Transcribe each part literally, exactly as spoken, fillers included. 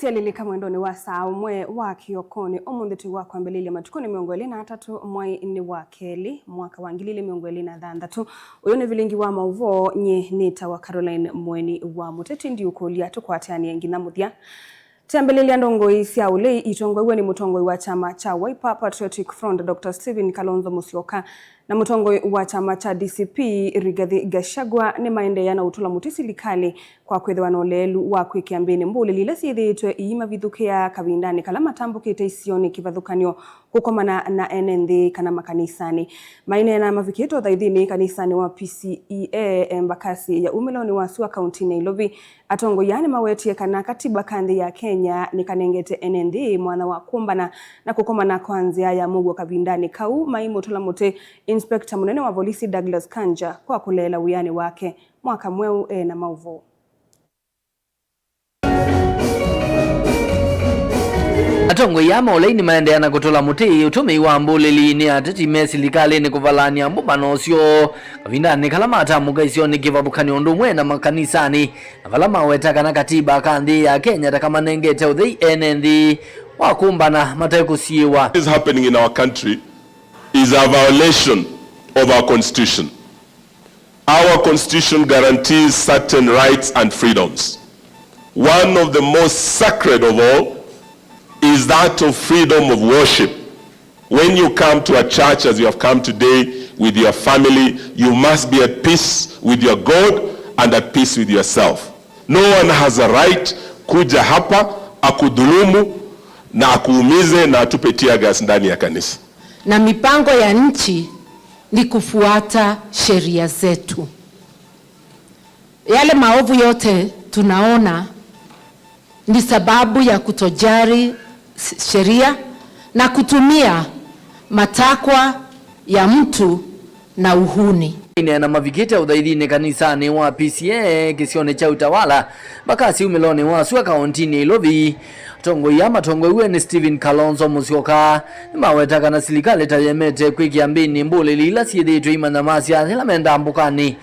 Syalilika mwendonĩ wa saa ũmwe wa kĩokonĩ, ũmũnthĩ twĩ wa kwambĩlĩlya matukũnĩ mĩongo ĩlĩ na atatũ mweinĩ wa kelĩ mwaka wa ngili ilĩ mĩongo ĩlĩ na thanthatũ. Ũyũ nĩ vilingi wa maũvoo, nyie nĩtawa Caroline Mweni wa Mũteti. Ndiũkũlya tũkwatanĩe nginya mũthya. Twambĩlĩlya ndongoi sya ũlei itongoew'e nĩ mũtongoi wa kyama kya Wiper Patriotic Front, Doctor Stephen Kalonzo Musyoka, na mũtongoi wa kyama kya D C P, Rigathi Gachagua, nĩmaendeea na ũtũla mũtĩ silikalĩ kwa kwĩthĩwa na ũleelu wa kwĩkĩa mbĩnĩ mbũlĩli ila syĩthĩĩtwe iimavithũkĩa kavindanĩ kala matambũkĩte isionĩ kĩvathũkany'o kũkomana na ene nthĩ kana makanisanĩ. Maineena mavikĩte ũthaithinĩ kanisanĩ wa P C E A Embakasi ya umĩlonĩ wa sua kauntinĩ ya Nairobi, atongoi aa nĩmawetie kana katiba ka nthĩ ya Kenya nĩkanengete ene nthĩ mwanya wa kũmbana na kũkomana kwa nzĩa ya mũuo kavindanĩ kau maimũtũla mũtĩ Inspector mũnene wa volisi Douglas Kanja kwa kũleela wĩanĩ wake mwaka mweũ e na maũvoo. Atongoi aa ma ũlei nĩmaendeea na kũtũla mũtĩ ũtũmĩi wa mbũlĩli nĩ ateti me silikalĩnĩ kũvalany'a mbũmbano ũsyo kavindanĩ kala matamũka isionĩ kĩvathũkany'o ũndũ ũmwe na makanisanĩ, na vala maweta kana katiba ka nthĩ ya Kenya ta kamanengete ũthei ene nthĩ wa kũmbana mate kũsiĩwa. What is happening in our country is a violation of our constitution. Our constitution guarantees certain rights and freedoms. One of the most sacred of all is that of freedom of worship. When you come to a church as you have come today with your family, you must be at peace with your God and at peace with yourself. No one has a right kuja hapa akudhulumu na akuumize na atupe tear gas ndani ya kanisa. Na mipango ya nchi ni kufuata sheria zetu. Yale maovu yote tunaona ni sababu ya kutojali s-, sheria na kutumia matakwa ya mtu na uhuni. Maineena mavikĩte ũthaithinĩ kanisanĩ wa P C E A kĩsionĩ kya Utawala, Embakasi umĩlonĩ wa sua kauntinĩ ya Nairobi, atongoi aa matongoew'e nĩ Stephen Kalonzo Musyoka nĩmaweta kana silikalĩ ta yemete kwĩkĩa mbĩnĩ mbũlĩli ila syĩthĩĩtwe imanyamasya yĩla me ndambũkanĩ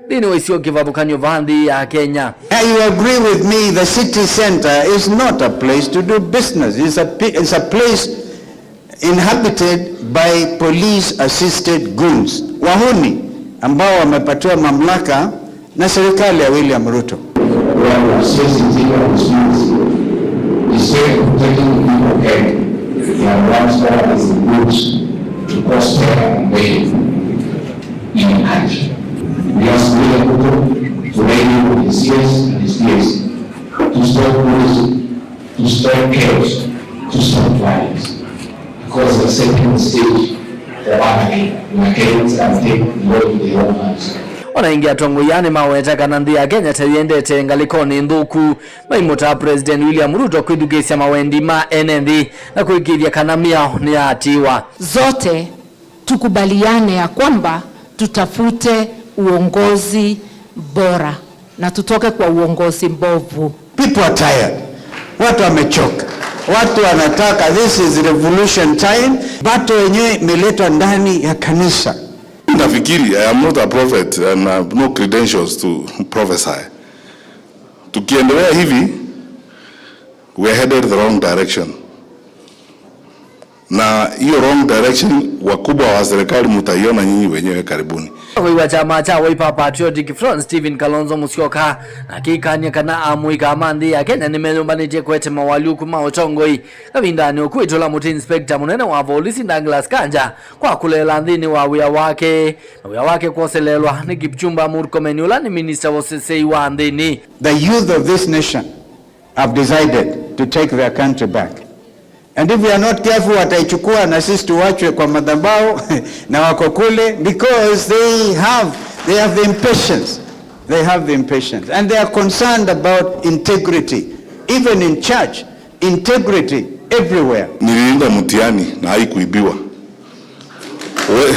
nthĩnĩ wa isio kĩvathũkany'o vaa nthĩ ya Kenya. Now you agree with me, the city center is not a place to do business. It's a pi-, it's a place inhabited by police assisted goons, wahuni ambao wamepatiwa mamlaka na serikali ya William Ruto. Watu wa siasa nzima wa Christmas, instead of protecting the people of Kenya, they have once more been good to cause terror and mayhem in the country. We ask William Ruto to rein in his ears and his ears to stop bullying, to stop chaos, to stop violence. Because the setting the stage for anarchy, where Kenyans can take the law in their own hands. Ona ĩngĩ atongoi aa nĩmaweta kana nthĩ ya Kenya ta yĩendete ngalĩkonĩ nthũku, maimũtaa President William Ruto kwĩthukĩĩsya mawendi ma ene nthĩ na kũĩkĩĩthya kana mĩao nĩyaatĩĩwa. Zote tukubaliane ya kwamba tutafute uongozi bora na tutoke kwa uongozi mbovu. People are tired. Watu wamechoka. Watu wanataka, this is revolution time. Battle yenyewe imeletwa ndani ya kanisa. Nafikiri, I am not a prophet and I have no credentials to prophesy. Tukiendelea hivi, we are headed the wrong direction. Na hiyo wrong direction, wakubwa wa serikali, mutaiona nyinyi wenyewe karibuni. Mũtongoi wa kyama kya Wiper Patriotic Front, Stephen Kalonzo Musyoka, na akĩkany'a kana amũika ma nthĩ ya Kenya nĩmeyũmbanĩtye kũete mawalyũku ma ũtongoi kavindanĩ ũkwĩtũla mũtĩ inspector mũnene wa volisi Douglas Kanja kwa kũleela nthĩnĩ wa wĩa wake, na wĩa wake kwoseleelwa nĩ Kipchumba Murkomen, ũla nĩ minista wa ũseseĩ wa nthĩnĩ. The youth of this nation have decided to take their country back. And if we are not careful, wataichukua na sisi tuwachwe kwa madhabahu na wako kule, because they have, they have the impatience. They have the impatience. And they are concerned about integrity, even in church, integrity everywhere. Nililinda mtihani na haikuibiwa. We,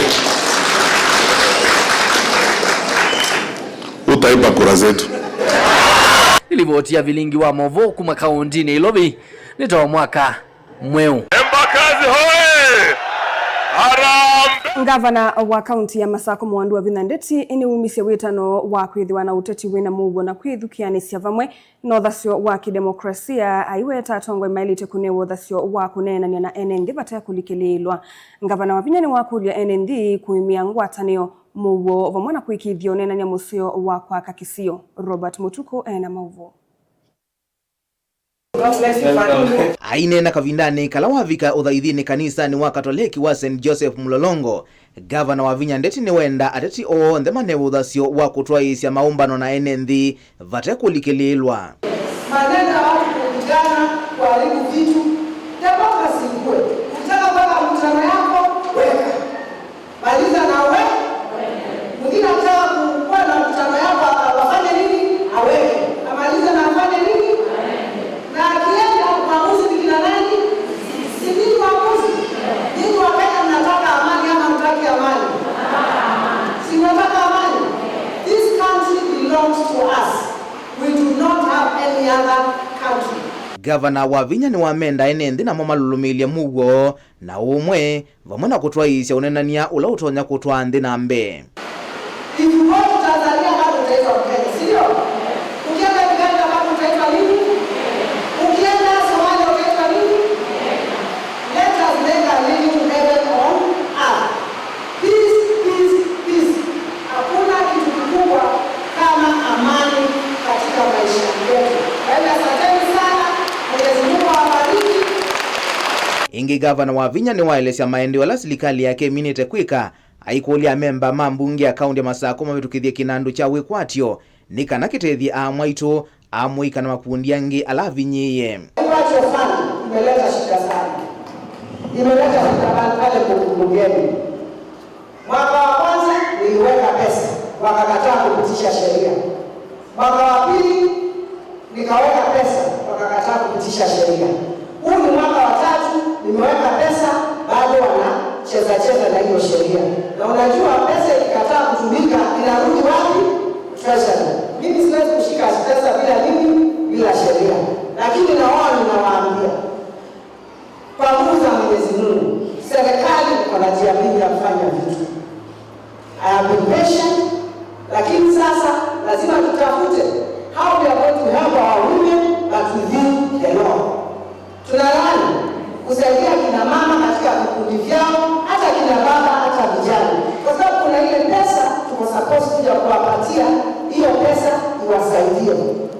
utaiba kura zetu. Nĩ livoti ya vilingi wa maũvoo kuma kaũntinĩ Nairobi, nĩ ta mwaka mweũ. Embakasi hoye! Harambee! Ngavana wa kaunti ya Masako Mwandu Wavinya Ndeti nĩwumisye wĩtano wa kwĩthĩwa na ũteti wĩna mũuo na kwĩthukĩanĩsya vamwe na ũthasyo wa kĩdemokrasia, aiweta atongoi maĩlĩte kũnewa ũthasyo wa kũneenany'a na ene nthĩ vate kũlikĩlĩĩlwa. Ngavana Wavinya nĩwakũlya ene nthĩ kũĩmĩa ngwatanĩo, mũuo vamwe na kũĩkĩĩthya ũneenany'a mũseo wa kwaka kĩsio. Robert Mũtukũ ena maũvoo. Aineena kavindanĩ kala wavika ũthaithinĩ kanisanĩ wa Katoleki wa Saint Joseph Mlolongo, Ngavana Wavinya Ndeti nĩwenda ateti onthe manewe ũthasyo wa kũtwaĩĩsya maũmbano na ene nthĩ vate kũlikĩlĩĩlwa. Maneno ya watu kupigana, kuharibu vitu, democracy ikue. Ukitaka kuweka mkutano yako, weka. Maliza na we. Mwingine anataka kuwa na mkutano yako, afanye nini? Aweke. Amaliza na afanye nini? Na akienda, uamuzi ni kina nani? Si nyinyi waamuzi? Nyinyi wa Kenya mnataka amani ama mtaki amani? Si mnataka amani? This country belongs to us. We do not have any other country. Ngavana Wavinya nĩwamenda ene nthĩ namo malũlũmĩĩlye mũuo na ũmwe, vamwe na kũtwaĩĩsya ũneenany'a ũla ũtonya kũtwaa nthĩ na mbee. If you go to Tanzania, bado utaitwa Mkenya, si ndio? Ukienda Uganda, bado utaitwa nini? Ukienda Somalia, utaitwa nini? Let us make a living to heaven on earth. Peace, peace, peace. Hakuna kitu kikubwa kama amani katika maisha yetu. Kwa hivyo, asanteni sana. Mwenyezi Mungu awabariki. Ĩngĩ, Ngavana Wavinya nĩwaelesya maendeeo ala silikalĩ yake ĩminĩte kwĩka, aikũlya amemba ma mbunge ya kaunti ya Masako mavĩtũkĩthye kĩnandũ kya wĩkwatyo nĩ kana kĩtethye aamwaitũ, amũika na makundi angĩ ala avinyĩĩe. Watu wa fund imeleta shida sana. Imeleta shida pale, pale bungeni. Mwaka wa kwanza niliweka pesa, wakakataa kupitisha sheria. Mwaka wa pili nikaweka pesa, wakakataa kupitisha sheria. Huu ni mwaka wa tatu, nimeweka pesa, bado wanacheza cheza na hiyo sheria. Na unajua pesa ikikataa kutumika, inarudi wapi? Treasury. Mimi siwezi kushika pesa bila nini? Bila sheria. Lakini na wao ninawaambia, kwa nguvu za Mwenyezi Mungu, serikali iko na njia mingi ya kufanya vitu. I have been patient, lakini sasa lazima tutafute how we are going to help our women, but within the law. Tunalaani kusaidia kina mama katika vikundi vyao, hata kina baba, hata vijana, kwa sababu kuna ile pesa tuko supposed kuja kuwapatia, hiyo pesa iwasaidie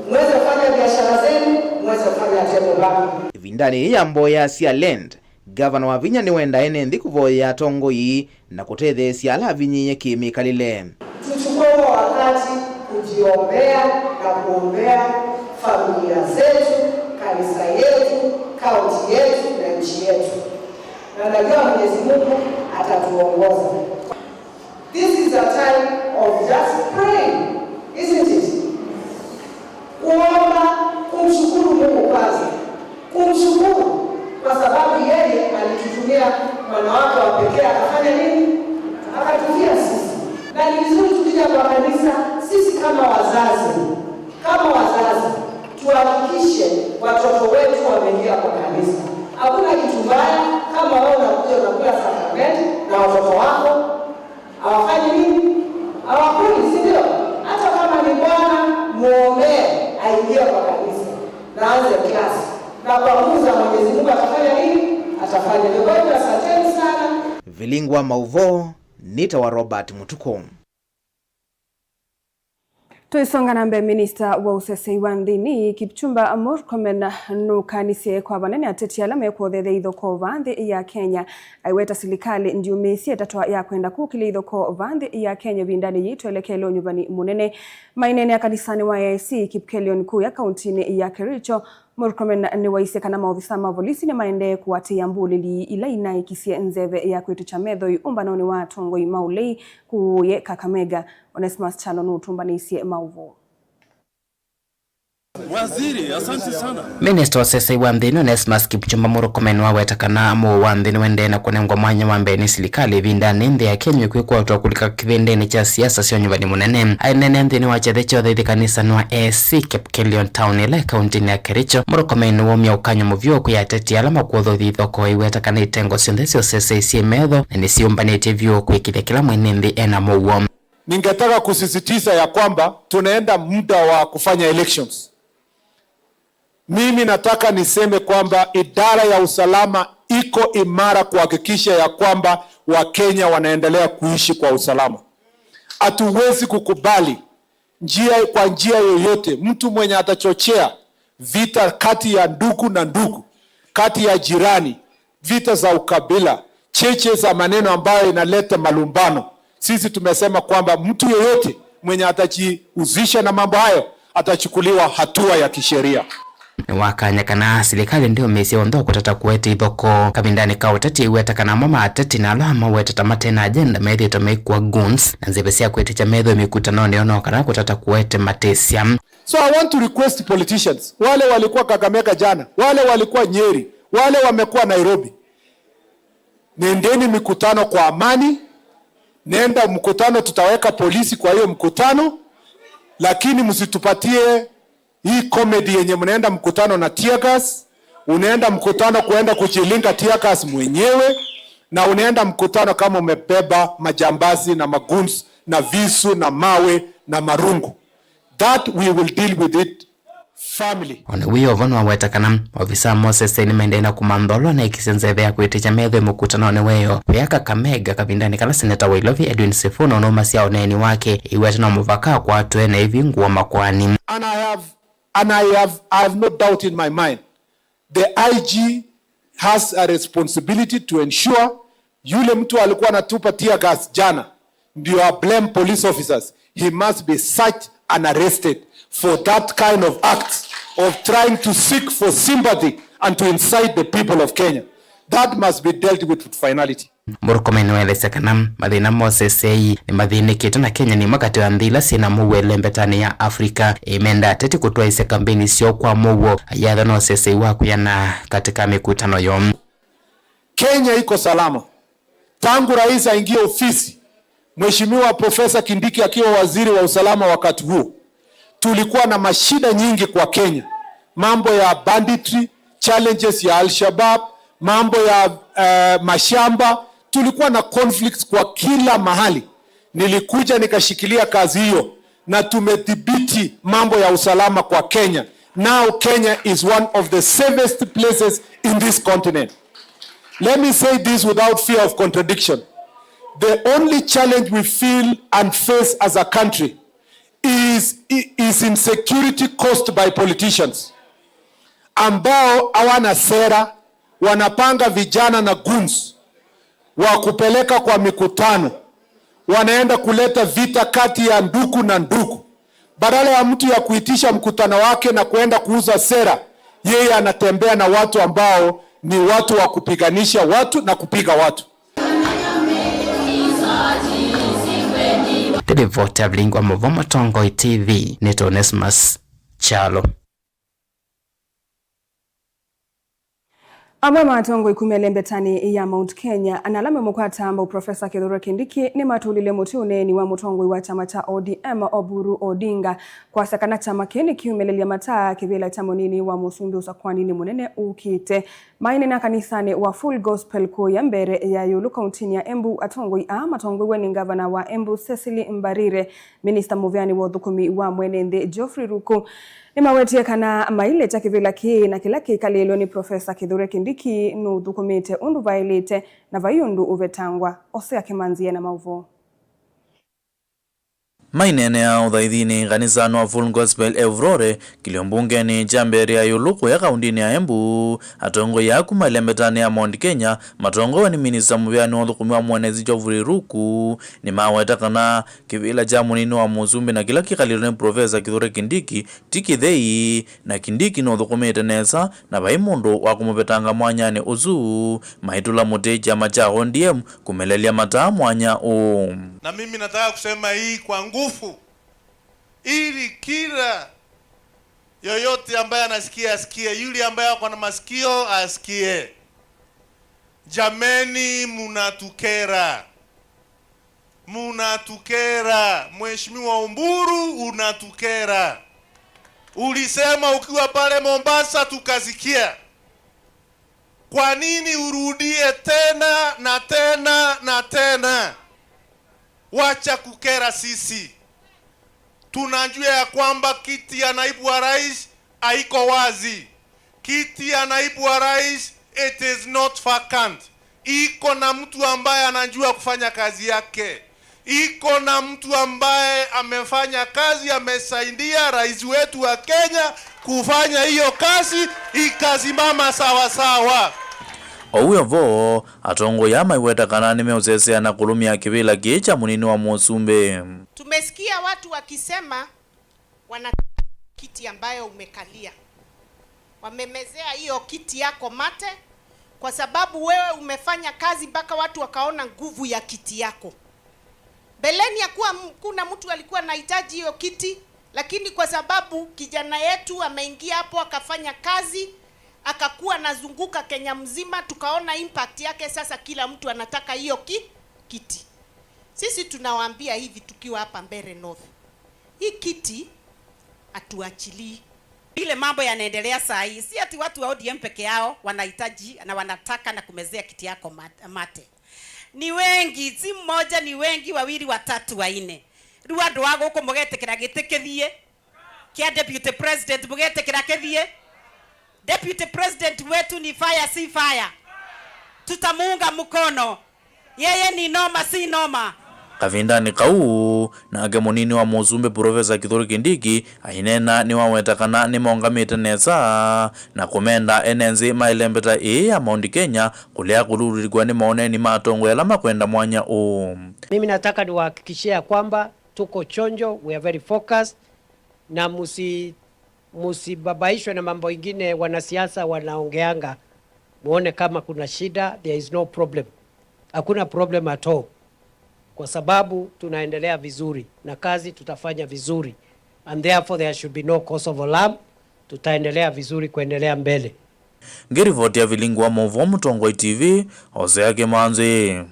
muweze kufanya biashara zenu, muweze kufanya table banking. Ĩvindanĩ yĩĩ ya mboya sya Lent, Ngavana Wavinya nĩwenda ene nthĩ kũvoyea atongoi na kũtetheesya ala avinyĩĩe kĩ-mĩkalĩle. Tuchukue huo wakati kujiombea na kuombea familia zetu, kanisa yetu, kaunti yetu na nchi yetu. Na najua Mwenyezi Mungu atatuongoza. This is a time of just praying, isn't it? Kuomba, kumshukuru Mungu kwanza. Kumshukuru kwa sababu yeye alitutumia mwana wake wa pekee akafanya nini? Akatufia sisi. Na ni vizuri tukija kwa kanisa, sisi kama wazazi, kama wazazi, tuhakikishe watoto wetu wameingia kwa kanisa. Hakuna kitu mbaya kama wewe unakuja unakula sakramenti na watoto wako hawafanyi nini? Hawakuli, si ndio? Hata kama ni bwana, muombee aingie kwa kanisa na aanze klasi, na kwa nguvu za Mwenyezi Mungu atafanya nini? Atafanya. Kwa hivyo, asanteni sana. Vilingwa mauvoo, nĩtawa Robert Mũtukũ. Tũisonga na mbee, minista wa ũseseĩ wa nthĩnĩ, Kipchumba Murkomen, nũkanisye kwa vanene ateti ala mekwothe ithokoo vaa nthĩ ya Kenya. Aiweta silikalĩ ndiũmĩĩsye ĩtatwa ya kwenda kũkĩlya ithokoo vaa nthĩ ya Kenya ĩvindanĩ yĩĩ twelekele ũnyuvani mũnene. Maineenea kanisanĩ wa A I C Kipkelion kũya kauntinĩ ya Kericho, Murkomen nĩwaisye kana maovisa ma volisi nĩmaendee kũatĩĩa mbũlĩli ila inaĩkisye nzeve ya kwĩtũkya methoi ũmbanonĩ wa atongoi ma ũlei kũũye Kakamega. Onesmus Kyalo nũtũmbanĩisye maũvoo. Waziri, asante sana. Minista wa ũseseĩ wa nthĩ nĩ Onesmus Kipchumba Murkomen waweta kana mũuo wa nthĩ nĩwendee na kũnengwa mwanya wa mbee nĩ silikalĩ ĩvindanĩ nthĩ ya Kenya ĩkwĩkwatwa kũlika kĩvĩndĩnĩ kya siasa sya ũnyuvani mũnene. Aineenea nthĩnĩ wa kyathĩ kya ũthaithi kanisanĩ wa A A C Kipkelion Town ĩla ĩ kauntinĩ ya Kericho, Murkomen nĩwaumya ũkany'o mũvyũ kwĩ ateti ala makwothothya ithokoo aiweta kana itengo syonthe sya ũseseĩ syĩ metho na nĩsyĩũmbanĩtye vyũ kwĩkĩthya kĩla mwene nthĩ ena mũuo. Ningetaka kusisitiza ya kwamba tunaenda muda wa kufanya elections. Mimi nataka niseme kwamba idara ya usalama iko imara kuhakikisha ya kwamba Wakenya wanaendelea kuishi kwa usalama. Hatuwezi kukubali njia, kwa njia yoyote, mtu mwenye atachochea vita kati ya ndugu na ndugu, kati ya jirani, vita za ukabila, cheche za maneno ambayo inaleta malumbano. Sisi tumesema kwamba mtu yeyote mwenye atajihusisha na mambo hayo atachukuliwa hatua ya kisheria. Nĩwakany'a kana silikalĩ ndĩũmĩĩsya onthe kũtata kũete ithokoo. Kavindanĩ ka ũteti, aiweta kana amwe ma ateti na ala amaweteta mate na agenda methĩĩtwe maikuwa goons na nzeve sya kwĩtĩkya methĩwe mĩkutanonĩ yoo no kana kũtata kũete matĩsya. So I want to request politicians, wale walikuwa Kakamega jana, wale walikuwa Nyeri, wale wamekuwa Nairobi, nendeni mikutano kwa amani. Nenda mkutano, tutaweka polisi kwa hiyo mkutano, lakini msitupatie hii comedy yenye mnaenda mkutano na tear gas, unaenda mkutano kuenda kujilinga tear gas mwenyewe, na unaenda mkutano kama umebeba majambazi na magoons na visu na mawe na marungu. That we will deal with it family. O na wĩ o vo nĩwaweta kana maovisaa ma ũseseĩ nĩmaendee na kũmantha ũla ũnaĩkĩsya nzeve ya kwĩtĩkya methĩwe mũkutanonĩ wĩoo wĩa Kakamega kavindanĩ kala seneta wa Ilovi Edwin Sifuna ũnaumasya ũneeni wake aiweta no mũvaka akwatwe na aivingũwa makoani. And I have, and I have, I have no doubt in my mind. The I G has a responsibility to ensure yule mtu alikuwa anatupa tear gas jana ndio a blame police officers. He must be searched and arrested for that kind of acts of trying to seek for sympathy and to incite the people of Kenya. That must be dealt with with finality. Murkomen nĩwaelesya kana mathĩna ma ũseseĩ nĩmathĩnĩkĩte na Kenya nĩ ĩmwe katĩ wa nthĩ ila syĩ na mũuo ĩlembetanĩ ya Africa. Ĩmenda ateti kũtwaĩĩsya kambeini syoo kwa mũuo, ayatha na ũseseĩ wa kwĩana katĩ ka mĩkutano yoo. Kenya iko salama. Tangu rais aingie ofisi, Mheshimiwa Profesa Kindiki akiwa waziri wa usalama wakati huo, tulikuwa na mashida nyingi kwa Kenya, mambo ya banditry, challenges ya Al-Shabaab, mambo ya eh, mashamba. Tulikuwa na conflicts kwa kila mahali. Nilikuja nikashikilia kazi hiyo na tumedhibiti mambo ya usalama kwa Kenya. Now Kenya is one of the safest places in this continent. Let me say this without fear of contradiction. The only challenge we feel and face as a country is, is insecurity caused by politicians ambao hawana sera, wanapanga vijana na goons wa kupeleka kwa mikutano, wanaenda kuleta vita kati ya ndugu na ndugu. Badala ya mtu ya kuitisha mkutano wake na kuenda kuuza sera, yeye anatembea na watu ambao ni watu wa kupiganisha watu na kupiga watu. Nĩ ripoti ya Vilingi wa Mũvoo Mũtongoi T V, nĩ Onesmus Kyalo. Amwe ma atongoi kuma ĩlembetanĩ ya Mount Kenya na ala memũkwata mbau Profesa Kithure Kindiki nĩmatũlile mũtĩ ũneeni wa mũtongoi wa kyama kya O D M Oburu Odinga kwasya kana kyama kĩĩ nĩkiumĩlĩlya mataa kĩvĩla kya mũnini wa mũsumbĩ ũsakwaninĩ mũnene ũkĩte. Maineena kanisanĩ wa Full Gospel kũya mbere ya ĩũlũ kauntinĩ ya Embu, atongoi aa matongoew'e nĩ ngavana wa Embu Cecily Mbarire, minista mũveani wa ũthũkũmi wa mwene nthĩ Geoffrey Ruku, nĩmawetie kana mailekya kĩvĩla kĩĩ na kĩla kĩkalĩlwe nĩ Profesa Kithure Kindiki nũthũkũmĩte ũndũ vaĩlĩte na vai ũndũ ũvetangwa. Osea Kĩmanzi ena maũvoo. Maineenea ũthaithinĩ kanisanĩ wa Full Gospel Evurore, kĩlio mbungenĩ kya mbere ya ĩũlũ kũya kauntinĩ ya Embu, atongoi aa kuma ĩlembetanĩ ya Mount Kenya matongoew'e nĩ minista mũveani wa ũthũkũmi wa mwene nthĩ Geoffrey Ruku nĩmaweta kana kĩvĩla kya mũnini wa mũsumbĩ na kĩla kĩkalĩlwe nĩ Profesa Kithure Kindiki ti kĩthei, na Kindiki nũthũkũmĩte nesa, na vai mũndũ wa kũmũvetanga mwanyanĩ ũsu, maitũla mũtĩ kyama kya O D M kũmelelya mataa mwanya ũũ. Na mimi nataka kusema hii kwa nguvu, ili kila Yoyote ambaye anasikia asikie, yule ambaye ako na masikio asikie. Jameni, munatukera. Munatukera. Mheshimiwa Umburu, unatukera. Ulisema ukiwa pale Mombasa tukasikia. Kwa nini urudie tena na tena na tena? Wacha kukera sisi. Tunajua ya kwamba kiti ya naibu wa rais haiko wazi. Kiti ya naibu wa rais, it is not vacant. Iko na mtu ambaye anajua kufanya kazi yake. Iko na mtu ambaye amefanya kazi, amesaidia rais wetu wa Kenya kufanya hiyo kazi ikasimama sawa sawa. Oou vo, atongoi aa maiweta kana nĩmeũsesea na kũlũmĩa kĩvĩla kĩĩ kya mũnini wa mũsumbĩ. Tumesikia watu wakisema wana kiti ambayo umekalia. Wamemezea hiyo kiti yako mate, kwa sababu wewe umefanya kazi mpaka watu wakaona nguvu ya kiti yako. Mbeleni hakuwa m-, kuna mtu alikuwa anahitaji hiyo kiti, lakini kwa sababu kijana yetu ameingia hapo akafanya kazi, akakuwa anazunguka Kenya mzima, tukaona impact yake, sasa kila mtu anataka hiyo ki-, kiti. Sisi tunawaambia hivi tukiwa hapa Mbeere North. Hii kiti hatuachilii. Ile mambo yanaendelea saa hii, si ati watu wa O D M peke yao wanahitaji na wanataka na kumezea kiti yako mat-, mate. Ni wengi, si mmoja, ni wengi, wawili, watatu, wanne. Rĩu andũ a gũkũ mũgetĩkĩra gĩtĩ kĩthiĩ kĩa deputy president, mũgetĩkĩra kĩthiĩ? Deputy president wetu ni fire, si fire. Tutamuunga mkono. Yeye ni noma, si noma. Kavindanĩ kau, nake mũnini wa mũsumbĩ Profesa Kithure Kindiki aineena nĩwaweta kana nĩmaũngamĩte nesa na kũmenda ene nthĩ ma ĩlembeta ĩĩ ya Mount Kenya kũlea kũlulĩkw'a nĩ maoneni ma atongoi ala makwenda mwanya ũũ. Mimi nataka niwahakikishie ya kwamba tuko chonjo, we are very focused, na musi-, musibabaishwe na mambo ingine wanasiasa wanaongeanga, muone kama kuna shida. There is no problem. Hakuna problem at all, kwa sababu tunaendelea vizuri na kazi tutafanya vizuri, and therefore there should be no cause of alarm. Tutaendelea vizuri kuendelea mbele. Ngĩrivoti ya vilingi wa maũvoo Mũtongoi T V, Hosea Kĩmanzi.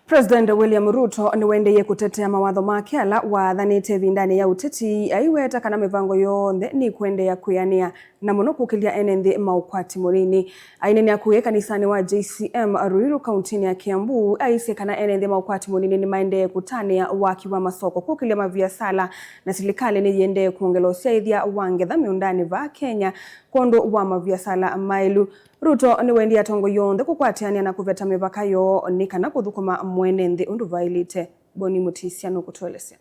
President William Ruto nĩwaendeeie kũtetea mawatho make ala waathanĩte ĩvindanĩ ya ũteti, aiweta kana mĩvango yonthe nĩkũendeea kwĩanĩa, na mũno kũkĩlya ene nthĩ ma ũkwati mũnini. Aineenea kũĩ kanisanĩ wa J C M Ruiru, kauntinĩ ya Kiambu, aisye kana ene nthĩ ma ũkwati mũnini nĩmaendee kũtanĩa waki wa masoko, kũkĩlya maviasala, na silikalĩ nĩyĩendee kwongela ũsyaĩthya wa ngetha mĩũndanĩ vaa Kenya kwondũ wa maviasala maĩlu. Ruto nĩwendie atongoi onthe kũkwatĩanĩa na kũveta mĩvaka yoo nĩ kana kũthũkũma mwene nthĩ ũndũ vaĩlĩte. Boni Mutisya nũkũtũelesya.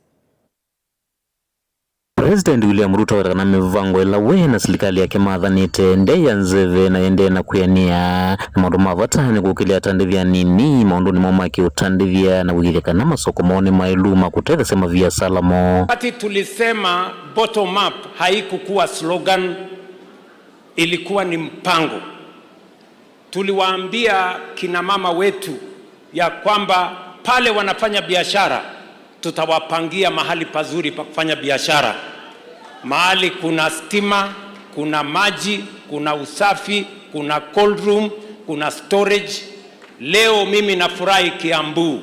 President William Ruto aweta kana mĩvango ĩla we na silikalĩ yake mathanĩte ndĩ ya nzeve na yendee na kwĩanĩa, na maũndũ ma vata nĩ kũkĩlya atandĩthya anini maũndũnĩ moo ma kĩũtandĩthya na kũĩkĩĩthya kana masoko moo nĩ maĩlu ma kũtetheesya maviasala moo. Wakati tulisema bottom up, haikukuwa slogan, ilikuwa ni mpango. Tuliwaambia kina mama wetu ya kwamba pale wanafanya biashara, tutawapangia mahali pazuri pa kufanya biashara, mahali kuna stima, kuna maji, kuna usafi, kuna cold room, kuna storage. Leo mimi nafurahi Kiambu.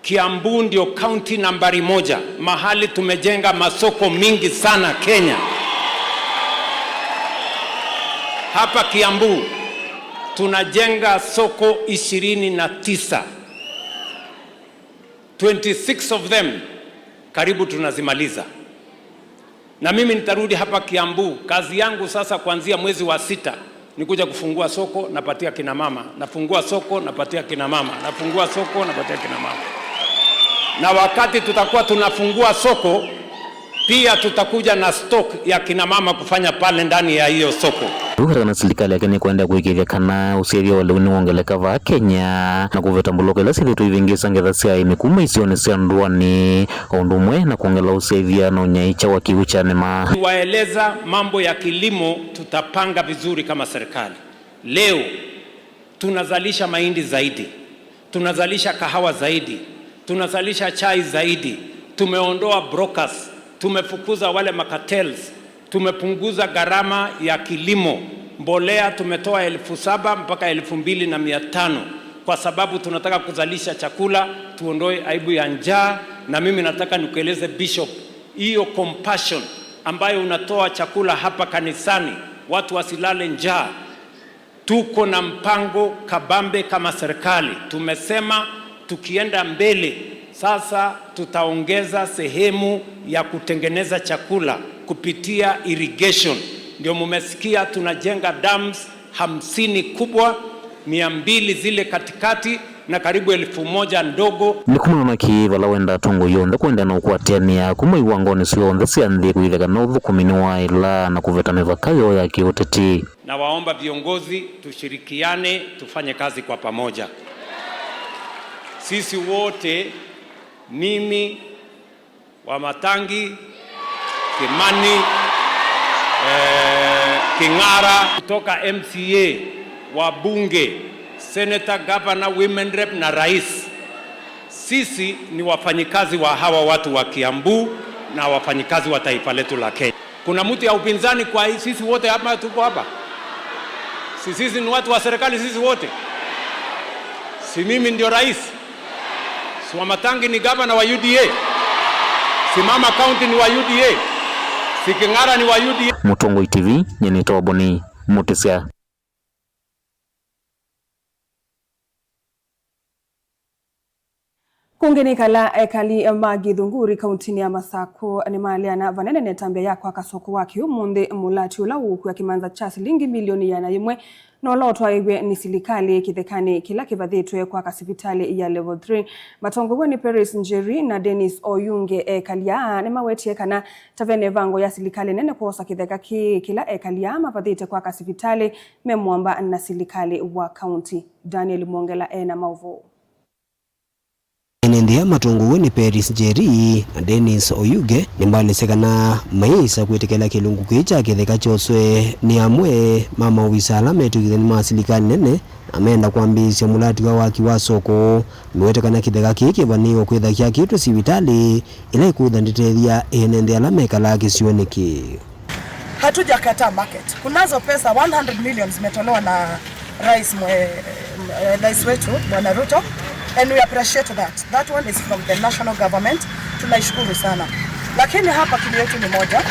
Kiambu ndio kaunti nambari moja, mahali tumejenga masoko mingi sana Kenya. Hapa Kiambu tunajenga soko ishirini na tisa. Twenty-six of them karibu tunazimaliza. Na mimi nitarudi hapa Kiambu. Kazi yangu sasa kuanzia mwezi wa sita ni kuja kufungua soko, napatia kina mama, nafungua soko, napatia kina mama, nafungua soko, napatia kina mama. Na wakati tutakuwa tunafungua soko, pia tutakuja na stock ya kina mama kufanya pale ndani ya hiyo soko. Rĩu kana silikalĩ yake nĩkwenda kũĩkĩĩthya kana ũsyaĩthya wa lĩu nĩwongeleka vaa Kenya, na kũveta mbuloko ila syĩthĩĩtwe ivĩngĩĩsa ngetha sya aĩmi kuma isionĩ sya ndũanĩ, o ũndũ ũmwe na kwongela ũsyaĩthya na ũnyaĩĩkya wa kĩw'ũ kya nĩma. Tuliwaeleza mambo ya kilimo, tutapanga vizuri kama serikali. Leo tunazalisha mahindi zaidi, tunazalisha kahawa zaidi, tunazalisha chai zaidi, Tumeondoa brokers, tumefukuza wale macartels, tumepunguza gharama ya kilimo, mbolea tumetoa elfu saba mpaka elfu mbili na mia tano kwa sababu tunataka kuzalisha chakula, tuondoe aibu ya njaa. Na mimi nataka nikueleze Bishop, hiyo compassion ambayo unatoa chakula hapa kanisani, watu wasilale njaa, tuko na mpango kabambe kama serikali. Tumesema tukienda mbele sasa tutaongeza sehemu ya kutengeneza chakula kupitia irrigation. Ndio mumesikia tunajenga dams hamsini kubwa, mia mbili zile katikati na karibu elfu moja ndogo. Nĩ kuma na kĩ vala wenda atongoi onthe kwenda na ũkwatĩanĩa kuma iwangonĩ syonthe sya nthĩ kũitheka na ũthũkũmi nĩ waĩla na kũveta mĩvaka yoo ya kĩũteti. Nawaomba viongozi tushirikiane, tufanye kazi kwa pamoja. Sisi wote, mimi, Wamatangi, Kimani, eh, King'ara, kutoka M C A, wabunge, senator, governor, women rep na rais. Sisi ni wafanyikazi wa hawa watu wa Kiambu na wafanyikazi wa taifa letu la Kenya. Kuna mtu ya upinzani kwa hii? Sisi wote hapa tuko hapa. Si sisi ni watu wa serikali sisi wote? Si mimi ndio rais? Si Wamatangi ni gavana wa U D A? Si Mama County ni wa U D A? Si King'ara ni wa U D A? Mũtongoi T V, nyie nĩtawa Boni Mũtĩsya. Kũngĩ nĩ kala ekali ma Gĩthũngũri kauntinĩ ya Masakũ nĩmaleana vanene na ĩtambya ya kwaka soko wa kĩũmũnthĩ, mũlati ũla ũũkua kĩmanza kya silingi milioni ĩana yĩmwe na ũla ũtwaĩw'e nĩ silikalĩ kĩthekanĩ kĩla kĩvathĩtwe kwaka sivitalĩ ya Level three. Matongoew'e nĩ Peris Njeri na Dennis Oyunge, ekali aa nĩmawetie kana ta vena ĩvango ya silikalĩ nene kwosa kĩtheka kĩĩ kĩla ekali aa mavathĩte kwaka sivitalĩ me mũamba na silikalĩ wa kaunti. Daniel Mwongela ena maũvoo. Ene nthĩ aa matongoew'e nĩ Peris Njeri na Dennis Oyuge nĩmaelesya kana mayĩsa kwĩtĩkĩla kĩlungu kĩĩ kya kĩtheka kyoswe nĩ amwe ma maovisa ala metw'ĩkĩthya nĩ ma silikalĩ nene na meenda kwambĩĩsya mũlati wa waki wa soko. Nĩwete kana kĩtheka kĩĩ kĩvanĩĩwe kwĩtha kyakĩtwe sivitalĩ ĩla ĩkwĩtha ndĩtethya ene nthĩ ala mekalaa kĩsionĩ kĩĩ. Hatujakataa market. Kunazo pesa one hundred million zimetolewa na rais mwe-, eh, rais wetu Bwana Ruto, and we appreciate that. That one is from the national government. Tunaishukuru sana. Lakini hapa kilio yetu ni moja.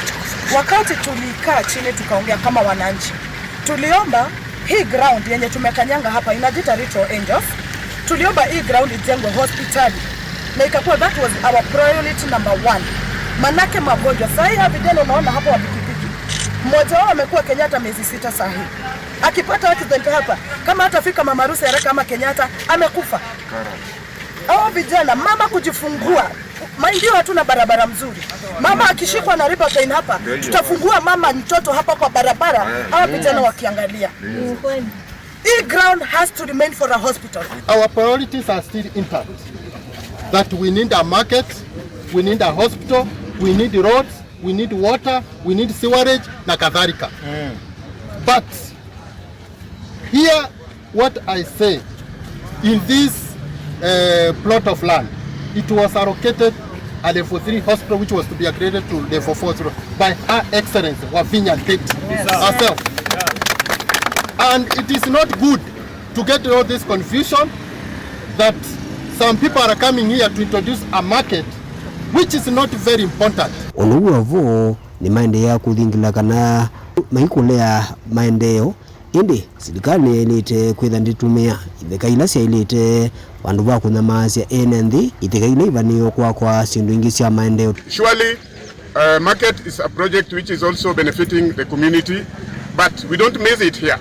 Wakati tulikaa chini tukaongea kama wananchi, tuliomba hii ground yenye tumekanyanga hapa inajiita Little Angels. Tuliomba hii ground ijengwe hospitali. Na ikakuwa that was our priority number one. Manake magonjwa. Saa hii hawa vijana unaona hapa wa pikipiki. Mmoja wao amekuwa Kenyatta miezi sita saa hii. Akipata accident hapa, kama hatafika Mama Ruth haraka ama Kenyatta, amekufa. Hao vijana, mama kujifungua. Mind you, hatuna barabara mzuri. Mama akishikwa na labor pain hapa, tutafungua mama mtoto hapa kwa barabara, hawa vijana wakiangalia. Hii ground has to remain for a hospital. Our priorities are still intact. That we need a market, we need a hospital, we need roads, we need water, we need sewerage, na kadhalika. But here, what I say, in this, uh, plot of land, it was allocated a level three hospital which was to be upgraded to level four hospital by Her Excellency Wavinya Ndeti herself. And it is not good to get all this confusion that some people are coming here to introduce a market which is not very important. Ũndũ wĩ o vo, nĩmaendeea kũthingila kana maikũlea maendeeo, ĩndĩ silikalĩ nĩyaĩlĩte kwĩtha ndĩtũmĩa itheka ila syaĩlĩte vandũ va kũnyamaasya ene nthĩ itheka ila ivanĩĩwe kwakwa syĩndũ ingĩ sya maendeeo. Surely, uh, market is a project which is also benefiting the community, but we don't miss it here.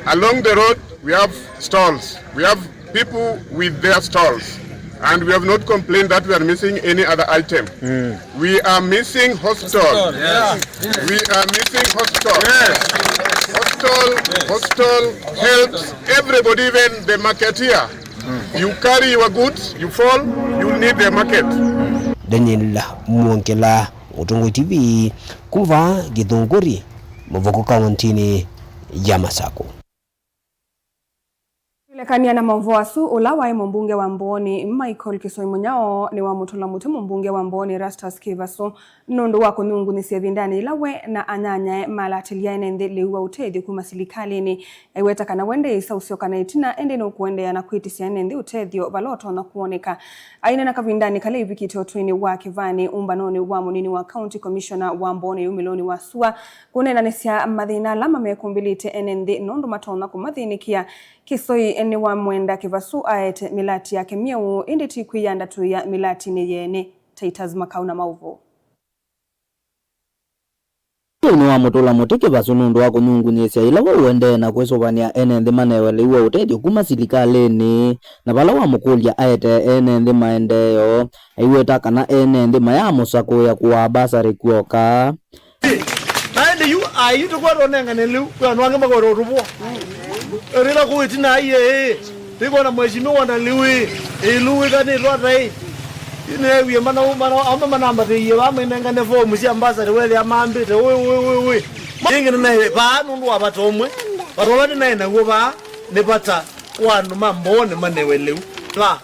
Along the road, we have stalls. We have people with their stalls, and we have not complained that we are missing any other item. We are missing hospital. Hospital, yeah. We are missing hospital. Hospital, hospital helps everybody, even the marketeer. You carry your goods, you fall, you need the market. Daniel Mwongela, Mũtongoi T V, kuma Gĩthũngũri, Mũvoko, kauntinĩ ya Masakũ. Lekania na maũvoo asu, ũla waĩ mũmbunge wa Mbooni, Michael Kisoi Mũnyao, nĩwamũtũla mũtĩ mũmbunge wa Mbooni, Erastus Kĩvasu, nũndũ wa kũnyungunyĩsya ĩvindanĩ yĩla we na anyanyae malatĩlya ene nthĩ lĩu wa ũtethyo kuma silikalĩnĩ. Aiweta kana we ndeĩsa ũsyoka na ĩtina, ĩndĩ nũkũendeea na kwĩtĩsya ene nthĩ ũtethyo vala ũtonya kwoneka. Aineena kavindanĩ kala ĩvikĩte ũtũinĩ wa Kĩvani, ũmbanonĩ wa mũnini wa County Commissioner wa Mbooni yumĩlonĩ wa sua, kũneenanĩsya mathĩna ala mamekũmbĩlĩte ene nthĩ nũndũ matonya kũmathĩnĩkĩa. Kisoi nĩwamwenda Kĩvasu aete mĩlati yake myeũ, ĩndĩ ti kwĩyanda tũĩa mĩlatinĩ yeene. Titus Makau na maũvoo. Ũũ nĩwamũtũla mũtĩ Kĩvasu nũndũ wa kũnyungunyĩsya yĩla we ũendee na kwĩsũvanĩa ene nthĩ manewe lĩu wa ũtethyo kuma silikalĩnĩ, na vala wamũkũlya aete ene nthĩ maendeeo, aiweta kana ene nthĩ mayamũsakũĩa kũaa mbasarĩ kw'oka. Na ĩndĩ yu aĩ tũkwatwa ũnengane lĩu, kwĩ andũ angĩ makwenda ũtũvũa. Rĩla kũu ĩtina aiĩ, ĩĩ, tĩkwona mheshimiwa na lĩu, ĩĩ, ĩlu wĩkanĩtwe ata, ĩĩ? Yu nĩewie mana, mana, amwe manambatĩie vaa mainengane fomu sya mbasarĩ, wethĩa mambĩte, ũĩ, ũĩ, ũĩ, ũĩ. Ĩngĩ nĩnaĩ vaa nũndũ wa vata ũmwe, vata ũla nĩnaĩ naw'o vaa nĩ vata wa andũ ma Mbooni manewe lĩu. Vaa.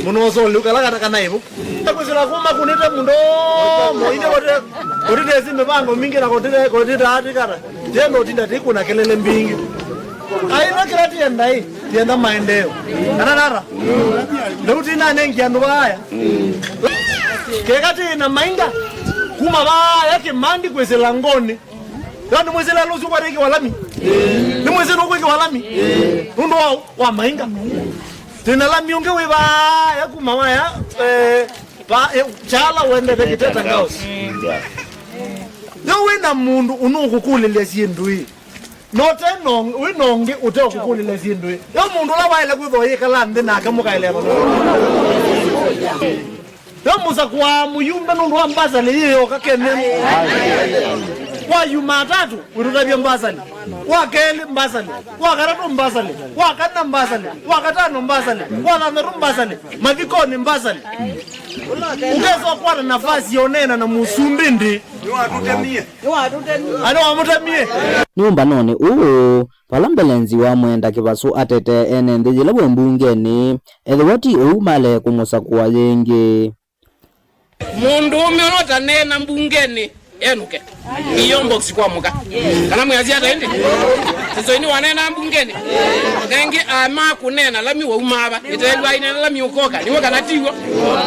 Mũno ũsolĩ ũkala kana kana ĩvo. Kwĩsĩla kuma kunĩte mũndomo, ithe kote, kotitesi mĩvango mingĩ na kotite, kotite atikata. Tendo tinda tikuna kelele mbingĩ. Aina kila tienda ĩ, tienda maendeleo. Kana nara. Leo tina nengi andũ vaya. Keka tina mainga. Kuma vaya Kĩmandi kwĩsĩla Ngoni. Yo nĩ mwĩsĩla lũsu kwa rĩki walami. Nĩ mwĩsĩla kwa rĩki walami. Nũndũ wa, wa mainga. Tena lami ũngĩ wĩ vaya kuma waya, eh, va, eh, chala wendete Kiteta Girls. Yo wĩ na mũndũ ũnũkũkũlĩlya syĩndũ ĩ. No te no, wĩ na ũngĩ ũte ũkũkũlĩlya syĩndũ ĩ. Yo mũndũ ũla waĩle kwĩthwa yĩkala nthĩ nake mũkaelewa. Yo mũsakũa mũyumbe nũndũ wa mbasali yĩyoka Kenya. Kwa Jumatatu, wĩtũtavya mbasali. Wa kelĩ mbasali. Wa katatũ mbasali. Wa kana mbasali. Wa katano mbasali. Wa thanthatũ mbasali. Mathikoni mbasali. Ũkesa ũkwata nafasi ya ũneena na mũsumbĩ ndĩ. Nĩwamũtemie. Nĩ ũmbanonĩ ũũ, vala mbele nziwa mwenda Kĩvasu atetee ene nthĩ yĩla we mbungenĩ, ethĩwa ti ũu malee kũmũsakũa yĩngĩ. Mũndũũme ũla ũtaneena mbungenĩ, enũke. P O box kwa mũka. Kana mwĩasya ata ĩndĩ? Sisoi nĩwaneenaa mbungenĩ. Nengĩ ama kũneena lami waumaa va. Ĩteelwa aineena lami ũkoka. Nĩw'o kana tiw'o?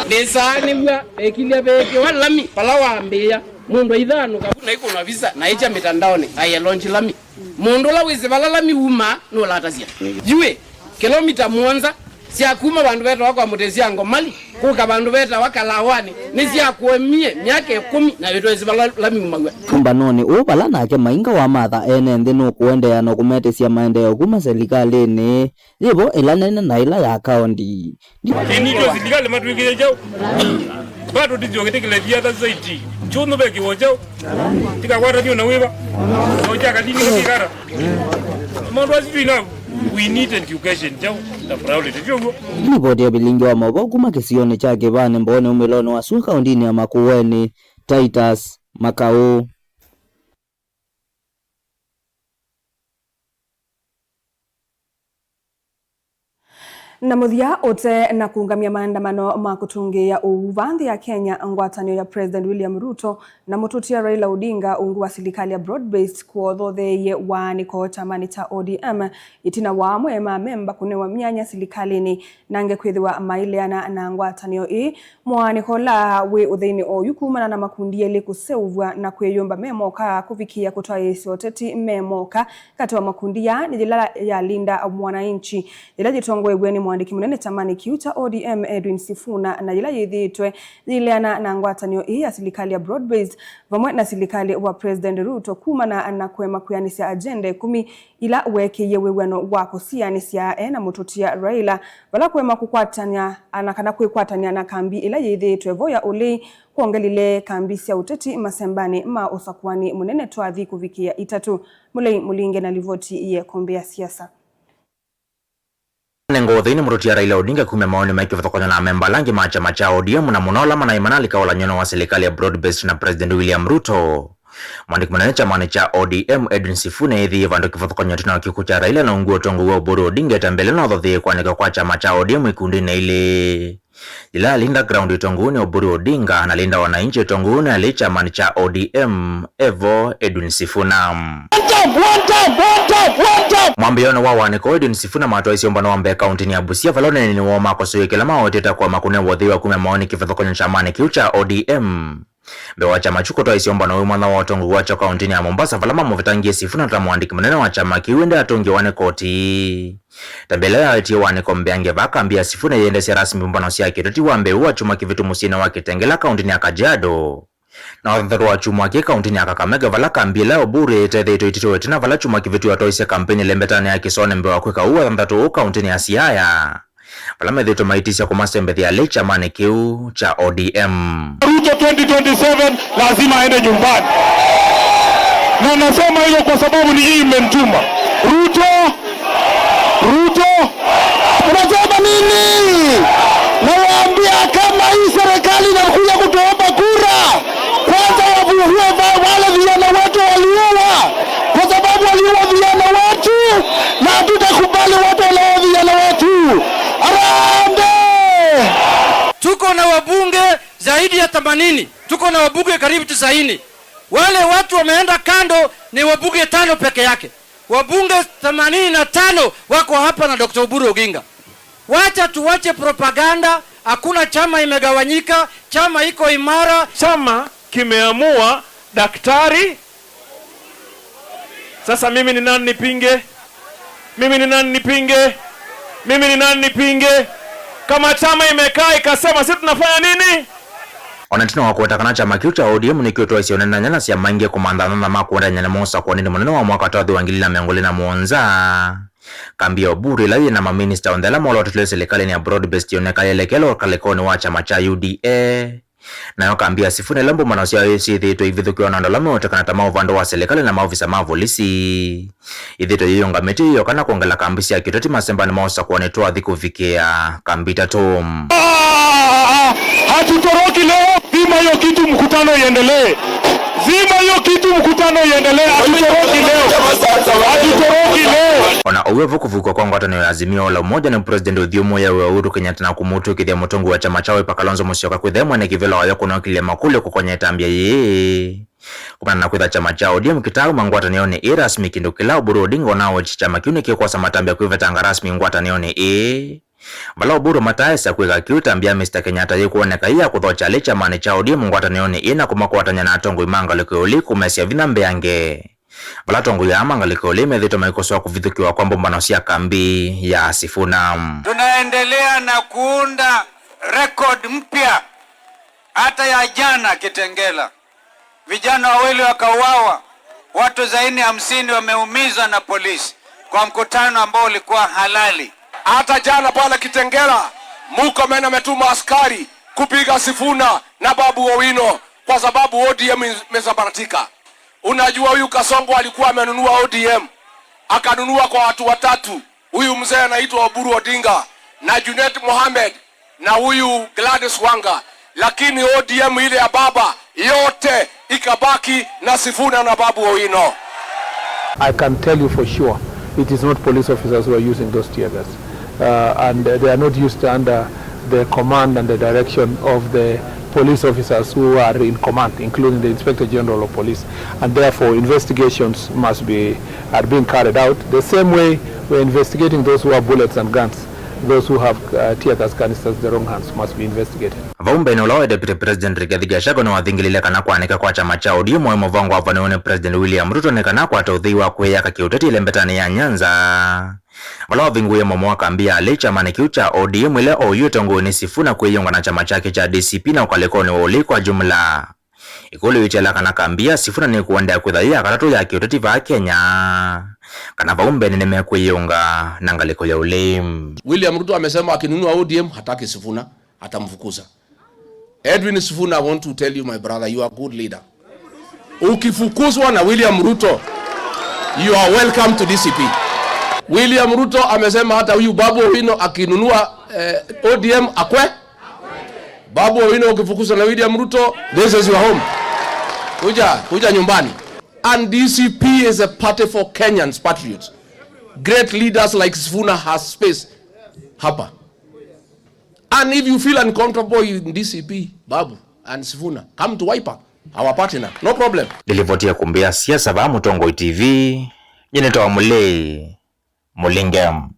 Nĩsaa nĩw'a ekilya veekĩwa lami vala wambĩĩa. Mũndũ aithanũka vu na ikũnwa visa na ĩkya mĩtandaonĩ, aye launch lami. Mũndũ ũla wĩsĩ vala lami umaa nũlatasya. Yuĩ, kĩlomita mũonza sya kuma vandũ vetawa kwa mũtĩ sya Ngomali kũka vandũ vetawa Kalawanĩ nĩsyakwemie myaka ĩkũmi na ĩtwesĩ vala lami umaw'a. Ũmbanonĩ ũũ vala nake Mainga wamatha ene nthĩ nũkũendeea na kũmetĩsya maendeeo kuma silikalĩnĩ, yĩvo ĩla nene na ĩla ya kaũnti. Ĩnitwe silikalĩ matwĩkĩe kyaũ? Bado tizio kĩtĩkĩle via ta society. Chũnũ ve kĩw'o kyaũ? Tikakwata vyũ na wĩva? Kĩw'o kya kalini kakĩkara. Maũndũ asu twĩ nao. We need education kyaũ? Na priority kyaũ? Livoti ya vilingi wa maũvoo kuma kĩsionĩ kya Kĩvani Mbooni umĩlonĩ wa sua kaũntinĩ ya Makueni, Titus Makau. Na mũthya, ũte na kũũngamya maandamano ma kũtũngĩĩa ũwau va nthĩ ya Kenya, ngwatanĩo ya President William Ruto na mũtũtia Raila Odinga ungu wa silikalĩ ya broad-based kwothootheeie waanĩko kyamanĩ kya O D M, ĩtina wa amwe ma amemba kũnewa myanya silikalĩnĩ nange kwĩthĩwa maileana na ngwatanĩo ĩĩ. Mũaanĩko ũla wĩ ũtheinĩ oyu kumana na makundi elĩ kũseũvw'a na kwĩyũmba me moka kũvikĩĩa kũtwaĩĩsya ũteti me moka katĩ wa makundi aa nĩ yĩla ya Linda Mwananchi, yĩla yĩtongoew'e nĩ mũandĩki mũnene kyamanĩ kĩu kya O D M Edwin Sifuna, na yĩla yĩthĩĩtwe yĩileana na ngwatanĩo ĩĩ ya silikalĩ ya broad-based vamwe na silikalĩ wa President Ruto kumana na kũema kwĩanĩsya agenda ĩkũmi ila weekĩie wĩw'ano wa kũsianĩsya e na mũtũtia Raila, vala kũema kũkwatany'a na kana kwĩkwatany'a na kambi ĩla yĩthĩĩtwe vo ya ũlei kwongelile kambi sya ũteti masembanĩ ma ũsakũani mũnene twathi kũvikĩĩa itatũ. Mũlei Mũlinge na livoti ya ĩkũmbĩ ya siasa. Nĩ ngũthĩnĩ mũtũtia Raila Odinga kumya maoni ma kĩvathũkany'o na amemba ala angĩ ma kyama kya O D M, na mũno ala manaĩ manalika ũlany'ono wa silikalĩ ya broad-based na President William Ruto. Mwandĩki mũnene kyamanĩ kya O D M, Edwin Sifuna, ethĩie vandũ kĩvathũkany'o ĩtina wa kĩkw'ũ kya Raila na ungu wa ũtongoi wa Oburu Odinga ĩtambya ĩla no ũthothee kwanĩka kwa kyama kya O D M ikundi-inĩ ilĩ. Yĩla Linda Ground ĩtongoew'e nĩ Oburu Odinga na Linda Wananchi ĩtongoew'e nĩ ala me kyamanĩ kya O D M, e vo Edwin Sifuna. One time, one time, one time, one time. Mwambĩĩonĩ wa wanĩko, Edwin Sifuna matwaisye ũmbano wa mbee kauntinĩ ya Busia, vala ũneeninĩ woo makosoie kĩla mawetete kwa makũne wa ũthei wa kumya maoni kĩvathũkany'o kyamanĩ kĩu kya O D M. Mbee wa kyama kyu kũtwaisya ũmbano ũũ, mwanya wa ũtongoi wakyo kauntinĩ ya Mombasa, vala mamũvetangie Sifuna ta mũandĩki mũnene wa kyama kĩu, ĩndĩ atũngĩwa nĩ koti. Ĩtambya ĩla yaetie wanĩko mbeange vaa kambi ya Sifuna yĩendesya rasmi mbũmbano sya kĩũteti wa mbee wa kyumwa kĩvĩtu mũsyĩnĩ wa Kitengela, kauntinĩ ya Kajiado, na wathanthatũ wa kyumwa kĩĩ kauntinĩ ya Kakamega, vala kambi ĩla ya Oburu ĩtetheetwe ĩtitũwe ĩtina, vala kyumwa kĩvĩtu yatwaisye kambeini ĩlembetanĩ ya kĩsoonĩ mbee wa kwĩka ũu wathanthatũ ũũ kauntinĩ ya Siaya, vala methĩĩtwe maitisya kũmasembethya ala me kyamanĩ kĩu kya O D M. Ruto twenty twenty-seven lazima aende nyumbani. Na nasema hivyo kwa sababu ni nyinyi mmenituma. Ruto, Ruto. Unasema nini? Nawaambia kama hii serikali inakuja kutuomba kura, kwanza wavuliwe va-, wale vijana wetu waliuwa, kwa sababu waliuwa vijana wetu, na hatutakubali watu wanaua vijana wetu. Harambee! Tuko na wabunge zaidi ya themanini. Tuko na wabunge karibu tisaini. Wale watu wameenda kando ni wabunge tano peke yake. Wabunge themanini na tano wako hapa na Doctor Oburu Oginga. Wacha tuwache propaganda, hakuna chama imegawanyika, chama iko imara. Chama kimeamua daktari. Sasa mimi ni nani nipinge? Mimi ni nani nipinge? Mimi ni nani nipinge? Kama chama imekaa ikasema, si tunafanya nini? O na ĩtina wa kũweta kana kyama kĩu kya O D M nĩkĩũtwaisye ũneenany'a na syama ingĩ kũmantha athantha ma kũendeany'a namo ũsakũanĩnĩ mũnene wa mwaka wa ngili ilĩ na mĩongo ĩlĩ na mũonza, kambi ya Oburu ĩla yĩ na maminista onthe ala molotwile silikalĩnĩ ya broad-based yoneka yelekele ũkalĩkonĩ wa kyama kya U D A. Nayo kambi ya Sifuna ĩla mbũmbano syayo syĩthĩĩtwe ivithũkĩwa na andũ ala meũtekana ta maũvandũ wa silikalĩ na maovisa ma volisi, ĩthĩĩtwe yĩyũngamĩtye ĩyoka na kwongela kambi sya kĩũteti masembanĩ ma ũsakũanĩ twathi kũvikĩa kambi itatũ. Ah, hatutoroki leo, zima hiyo kitu, mkutano iendelee. Zima hiyo kitu, mkutano iendelee. Hatutoroki leo. Hatutoroki leo. O na ũu e vo kũvukwa kwa ngwatanĩo ya Azimio la Umoja nĩ President ũthyũmũĩe Uhuru Kenyatta na kũmũtw'ĩkĩthya mũtongoi wa kyama kya Wiper Kalonzo Musyoka kwĩthĩa mwene kĩvĩla wayo kũnokĩlya makũlyo kũkonya ĩtambya yĩĩ. Kumana na kwĩtha kyama kya O D M kĩtaauma ngwatanĩonĩ ĩĩ rasmi, kĩndũ kĩla Oburu Odinga ũnawetie kyama kĩu nĩkĩkwosa matambya kwĩvetanga rasmi ngwatanĩonĩ ĩĩ. Vala Oburu mataesya kwĩka kĩu, ĩtambya ya Mister Kenyatta yĩkwoneka yĩ ya kũthokya ala me kyamanĩ kya O D M ngwatanĩonĩ ĩĩ na kũmakwatany'a na atongoi ma ngalĩko ya ũlei kũmesya vinya mbeange. Vala atongoi aa ma ngalĩko ya ũlei methĩĩtwe maikosoa kũvithũkĩwa kwa mbũmbano sya kambi ya Sifuna. Tunaendelea na kuunda record mpya, hata ya jana Kitengela. Vijana wawili wakauawa, watu zaidi ya hamsini wameumizwa na polisi kwa mkutano ambao ulikuwa halali. Hata jana pale Kitengela, Murkomen ametuma askari kupiga Sifuna na Babu Owino kwa sababu O D M imesambaratika. Unajua huyu Kasongo alikuwa amenunua O D M, akanunua kwa watu watatu. Huyu mzee anaitwa Oburu Odinga na Junet Mohamed na huyu Gladys Wanga, lakini O D M ile ya baba yote ikabaki na Sifuna na Babu Owino. I can tell you for sure, it is not police officers who are using those tear gas. Uh, and they are not used under the command and the direction of the police officers who are in command, including the Inspector General of Police. And therefore, investigations must be, are being carried out the same way we're investigating those who have bullets and guns. Those who have, uh, tear gas canisters in the wrong hands must be investigated. Vau mbeenĩ, ũla waĩ Deputy President Rigathi Gachagua nĩwathingĩlĩĩle kana kwanĩka kwa kyama kya O D M waĩ mũvango wavaniwe nĩ President William Ruto nĩ kana akwate ũthei wa kwĩyaka kĩũteti ĩlembetanĩ ya Nyanza, vala wavingũie mũomo wa kambi ya ala me kyamanĩ kĩu kya O D M ĩla oyu ĩtongoew'e nĩ Sifuna kwĩyĩũnga na kyama kyake kya D C P na ũkalĩkonĩ wa ũlei kwa jumla. Ĩkũlyo yĩtiala kana kambi ya Sifuna nĩkũendeea kwĩthwa yĩ ya katatũ ya kĩũteti vaa Kenya, kana vau mbeenĩ nĩmekwĩyĩũnga na ngalĩko ya ũlei. William Ruto amesema akinunua O D M hataki Sifuna, atamfukuza. Edwin Sifuna, I want to tell you, my brother, you are a good leader. Ukifukuzwa na William Ruto, you are welcome to D C P. William Ruto amesema hata huyu Babu Owino akinunua, eh, O D M akwe. Babu Owino, ukifukuzwa na William Ruto, this is your home. Kuja, kuja nyumbani. And D C P is a party for Kenyans, patriots. Great leaders like Sifuna has space hapa. And if you feel uncomfortable in D C P, Babu and Sifuna, come to Wiper, our partner. No problem. Nĩ livoti ya kumbi ya siasa vaa Mũtongoi T V, nyie nĩtawa Mũlei Mũlinge.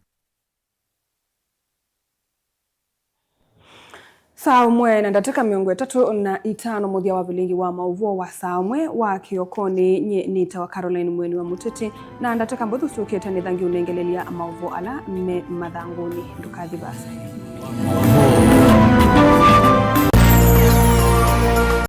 Saa ũmwe na ndatĩka mĩongo ĩtatũ na itano, mũthya wa vilingi wa maũvoo wa saa ũmwe wa kĩokonĩ. Nyie nĩtawa Caroline Mweni wa Mũteti, na ndatĩka mbũthũ syũkĩte nĩthangi ũnengelelya maũvoo ala me mathangũnĩ. Ndũkathi vaasa.